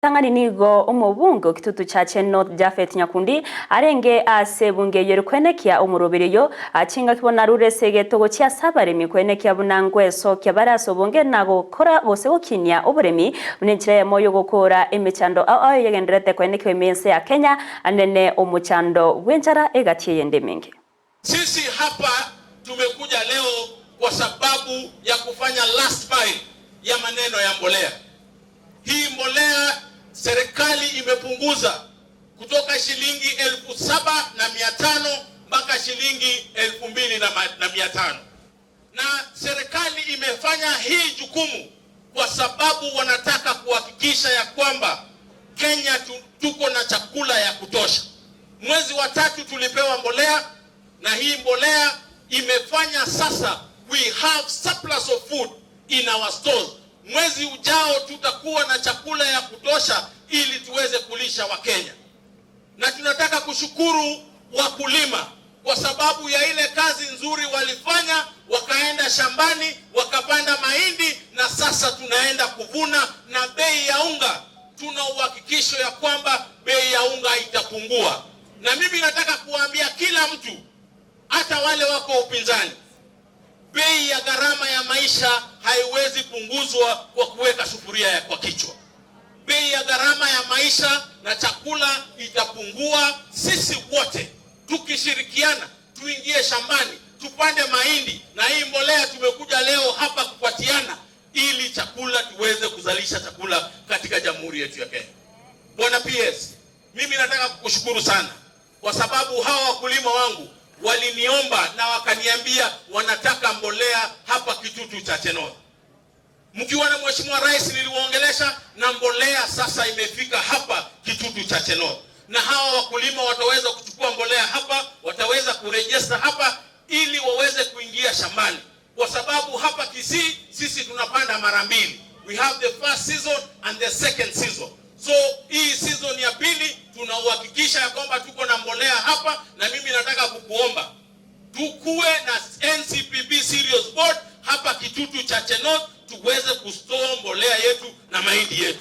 Tang'ani nigo omobunge o Kitutu Chache North Japhet Nyakundi arenge ase ebunge eyio ere koenekia omoroberi oyio chingaki bono arure ase egeto gochia ase abaremi koenekia buna ngwesokia bare ase obonge na gokora gose gokinia oboremi buna enchera eyemo yogokoora emechando ao ao eyegendererete koenekiwa ime y'ense ya Kenya anene omochando bw'enchara egati eyende emenge. Sisi hapa tumekuja leo kwa sababu ya kufanya last mile ya maneno ya mbolea. Hii mbolea serikali imepunguza kutoka shilingi 7,500 mpaka shilingi 2,500, na serikali imefanya hii jukumu kwa sababu wanataka kuhakikisha ya kwamba Kenya tuko na chakula ya kutosha. Mwezi wa tatu tulipewa mbolea na hii mbolea imefanya sasa we have surplus of food in our stores. Mwezi ujao tutakuwa na chakula ya kutosha ili tuweze kulisha Wakenya, na tunataka kushukuru wakulima kwa sababu ya ile kazi nzuri walifanya, wakaenda shambani wakapanda mahindi na sasa tunaenda kuvuna, na bei ya unga tuna uhakikisho ya kwamba bei ya unga itapungua. Na mimi nataka kuwaambia kila mtu, hata wale wako upinzani, bei ya gharama ya maisha haiwezi punguzwa kwa kuweka sufuria ya kwa kichwa. Bei ya gharama ya maisha na chakula itapungua. Sisi wote tukishirikiana, tuingie shambani, tupande mahindi na hii mbolea tumekuja leo hapa kupatiana, ili chakula tuweze kuzalisha chakula katika jamhuri yetu ya Kenya. Bwana PS, mimi nataka kukushukuru sana kwa sababu hawa wakulima wangu waliniomba na wakaniambia wanataka mbolea hapa Kitutu Chache North. Mkiwa na Mheshimiwa Rais niliwaongelesha na mbolea sasa imefika hapa Kitutu Chache North, na hawa wakulima wataweza kuchukua mbolea hapa, wataweza kuregister hapa ili waweze kuingia shambani, kwa sababu hapa Kisii sisi tunapanda mara mbili. We have the first season and the second season. So hii season ya pili tunauhakikisha ya kwamba tuko na mbolea hapa, na mimi nataka kukuomba tukuwe na NCPB Cereals Board hapa Kitutu Chache North tuweze kustore mbolea yetu na mahindi yetu.